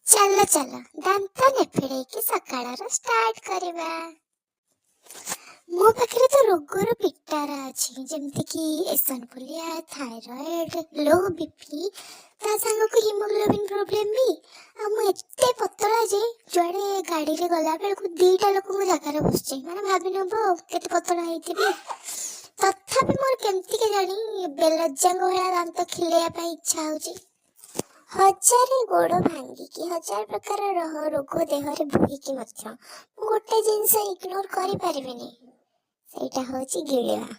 ଚାଲ ଚାଲ, ଦାନ୍ତ ନିପିଡ଼େଇକି ସକାଳର ଷ୍ଟାର୍ଟ କରିବା। ମୋ ପାଖରେ ତ ରୋଗର ପିଟାରା ଅଛି, ଯେମିତିକି ଇଓସିନୋଫିଲିଆ, ଥାଇରଏଡ଼, ଲୋ ବିପି, ତା ସାଙ୍ଗକୁ ହିମୋଗ୍ଲୋବିନ୍ ପ୍ରୋବ୍ଲେମ୍ ବି। ଆଉ ମୁଁ ଏତେ ପତଳା ଯେ ଯୁଆଡ଼େ ଗାଡ଼ିରେ ଗଲାବେଳକୁ 2ଟା ଲୋକଙ୍କ ଜାଗାରେ ବସୁଛି। ମାନେ ଭାବି ନେବ ଆଉ କେତେ ପତଳା ହେଇଥିବି। ତଥାପି ମୋର କେମିତି କେଜାଣି ବେଲଜ୍ଜାଙ୍କ ଭଳିଆ ଦାନ୍ତ ଖିଲେଇବା ପାଇଁ ଇଚ୍ଛା ହେଉଛି। ହଜାରେ ଗୋଡ଼ ଭାଙ୍ଗିକି, ହଜାର ପ୍ରକାର ରୋଗ ଦେହରେ ବୋହିକି ମଧ୍ୟ ମୁଁ ଗୋଟେ ଜିନିଷ ଇଗ୍ନୋର କରିପାରିବିନି, ସେଇଟା ହେଉଛି ଗିଳିବା।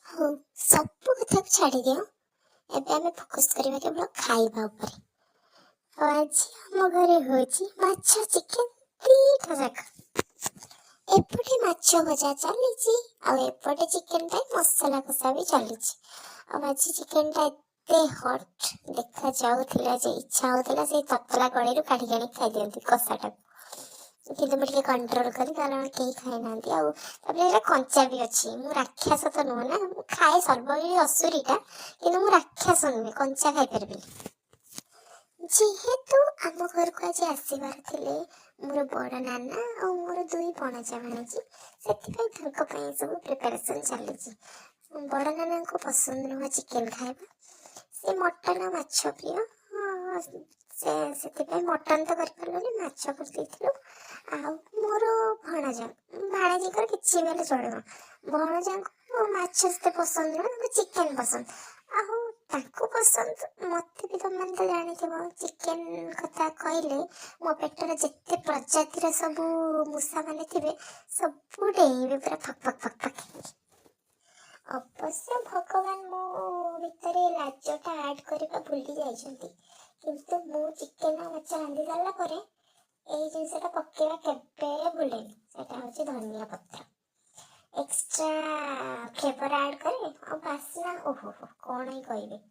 ହଉ, ସବୁ କଥାକୁ ଛାଡ଼ିଦିଅ। ଏବେ ଆମେ ଫୋକସ୍ କରିବା କେବଳ ଖାଇବା ଉପରେ। ଆଉ ଆଜି ଆମ ଘରେ ହେଉଛି ମାଛ, ଚିକେନ 2ଟା ଯାକ। ଏପଟେ ମାଛ ଭଜା ଚାଲିଛି ଆଉ ଏପଟେ ଚିକେନ ପାଇଁ ମସଲା କଷା ବି ଚାଲିଛି। ଆଉ ଆଜି ଚିକେନଟା ଏତେ ହଟ୍ ଦେଖାଯାଉଥିଲା ଯେ ଇଚ୍ଛା ହେଉଥିଲା ସେଇ ତତଲା କଡ଼େଇରୁ କାଢ଼ିକି ଆଣିକି ଖାଇଦିଅନ୍ତି କଷାଟାକୁ। କିନ୍ତୁ ମୁଁ ଟିକେ କଣ୍ଟ୍ରୋଲ କଲି, କାରଣ କେହି ଖାଇନାହାନ୍ତି ଆଉ ତାପରେ ଏଇଟା କଞ୍ଚା ବି ଅଛି। ମୁଁ ରାକ୍ଷସ ତ ନୁହଁ ନା। ମୁଁ ଖାଏ ସର୍ବଗିଳି ଅସୁରୀଟା, କିନ୍ତୁ ମୁଁ ରାକ୍ଷସ ନୁହେଁ, କଞ୍ଚା ଖାଇପାରିବିନି। ଯେହେତୁ ଆମ ଘରକୁ ଆଜି ଆସିବାର ଥିଲେ ମୋର ବଡ଼ ନାନା ଆଉ ମୋର ଦୁଇ ଭଣଜା ଭାଣିଜୀ, ସେଥିପାଇଁ ତାଙ୍କ ପାଇଁ ସବୁ ପ୍ରିପାରେସନ୍ ଚାଲିଛି। ବଡ଼ ନାନାଙ୍କୁ ପସନ୍ଦ ନୁହଁ ଚିକେନ ଖାଇବା, ସେ ମଟନ ଆଉ ମାଛ ପ୍ରିୟ। ସେ ସେଥିପାଇଁ ମଟନ ତ କରିପାରିଲୁନି, ମାଛ କରିଦେଇଥିଲୁ। ଆଉ ମୋର ଭଣଜା ଭାଣିଜୀଙ୍କର କିଛି ବି ହେଲେ ଚଳିବ। ଭଣଜାଙ୍କୁ ମାଛ ସେତେ ପସନ୍ଦ ନୁହେଁ, ତାଙ୍କୁ ଚିକେନ ପସନ୍ଦ। ଆଉ ତାଙ୍କୁ ପସନ୍ଦ, ମୋତେ ବି। ତମମାନେ ତ ଜାଣିଥିବ, ଚିକେନ କଥା କହିଲେ ମୋ ପେଟରେ ଯେତେ ପ୍ରଜାତିର ସବୁ ମୂଷାମାନେ ଥିବେ, ସବୁ ଡେଇଁବେ ପୁରା ଫକ୍ ଫକ୍ ଫକ୍ ଫକ୍ ହେଇକି। ଅବଶ୍ୟ ଭଗବାନ ମୋ ଭିତରେ ଲାଜଟା ଆଡ଼୍ କରିବା ଭୁଲି ଯାଇଛନ୍ତି, କିନ୍ତୁ ମୁଁ ଚିକେନ ଆଉ ମାଛ ରାନ୍ଧି ସାରିଲା ପରେ ଏଇ ଜିନିଷଟା ପକେଇବା କେବେ ଭୁଲେନି। ସେଇଟା ହେଉଛି ଧନିଆ ପତ୍ର। ଏକ୍ସଟ୍ରା ଫ୍ଲେଭର ଆଡ଼୍ କରେ ଆଉ ବାସ୍ନା, ଓହୋ ହୋ, କ'ଣ ହିଁ କହିବି।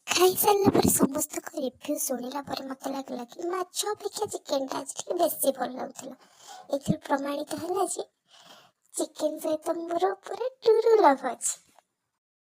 ଖାଇସାରିଲା ପରେ ସମସ୍ତଙ୍କ ରିଭ୍ୟୁ ଶୁଣିଲା ପରେ ମୋତେ ଲାଗିଲା କି ମାଛ ଅପେକ୍ଷା ଚିକେନଟା ଆଜି ଟିକେ ବେଶୀ ଭଲ ଲାଗୁଥିଲା। ଏଥିରୁ ପ୍ରମାଣିତ ହେଲା ଯେ ଚିକେନ ସହିତ ମୋର ପୁରା ଟ୍ରୁ ଲଭ୍ ଅଛି।